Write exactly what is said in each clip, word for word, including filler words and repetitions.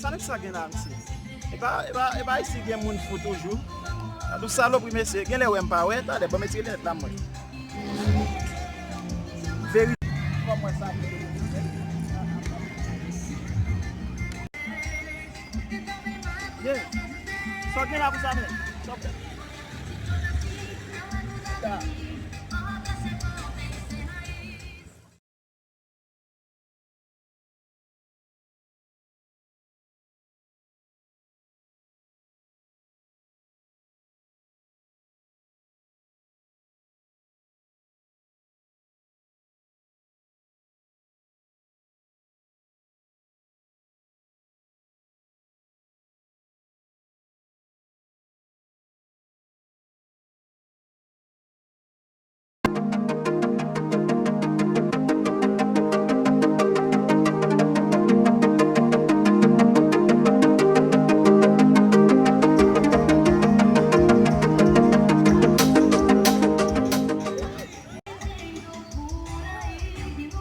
Gade sa gen la, mesye. E pa, e pa, e pa isi gen moun fou toujou. Gade yon salopri, mesye. Gen lè wè m pa wè. Talè, ban m retire linèt la, mwen. Verite. Kòman sa ye? Ye. Sa w gen la pou sa, men? Sa w gen?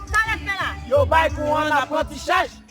Sa l ap fè la? Yo bay kou an aprantisaj.